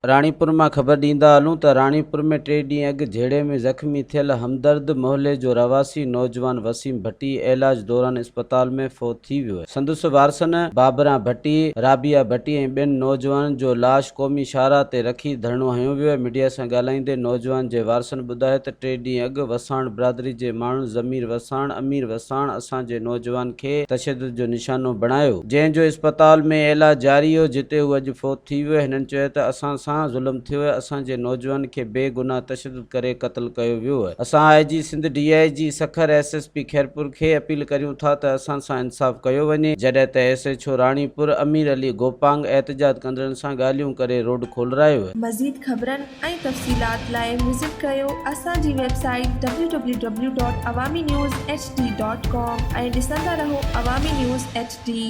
راڻيپور مان خبر ڏيندا هلون ته راڻيپور ۾ ٽي ڏينهن اڳ جهيڙي ۾ زخمي ٿيل همدرد محلي جو رهواسي نوجوان وسيم ڀٽي علاج دوران اسپتال ۾ فوت ٿي ويو سندس وارثن بابران ڀٽي، رابعه ڀٽي ۽ ٻين نوجوانن جو لاش قومي شاهراهه تي رکي ڌرڻو هنيو ويو ميڊيا سان ڳالهائيندي نوجوان جي وارثن ٻڌايو ته ٽي ڏينهن اڳ وساڻ برادري جي ماڻهن ضمير وساڻ، امير وساڻ اسان جي نوجوان کي تشدد جو نشانو بڻايو جنهن جو اسپتال ۾ علاج جاري هو جتي هو اڄ فوت ٿي ويو هنن چيو ته اسان سان ظلم ٿيو اسان جي نوجوان کي بي گناهه تشدد ڪري قتل ڪيو ويو اسان I G Sindh D I G Sukkur S S P Khairpur کي اپيل ڪريون ٿا ته اسان سان انصاف ڪيو وڃي جڏهن ته S H O Ranipur Amir Ali Gopang احتجاج ڪندڙن سان ڳالهيون ڪري روڊ کولرايو. مزيد خبرن ۽ تفصيلات لاء وزٽ ڪريو اسان جي website W W W dot Awami news H D dot com ۽ ڏسندا رهو عوامي نيوز ايڇ ڊي.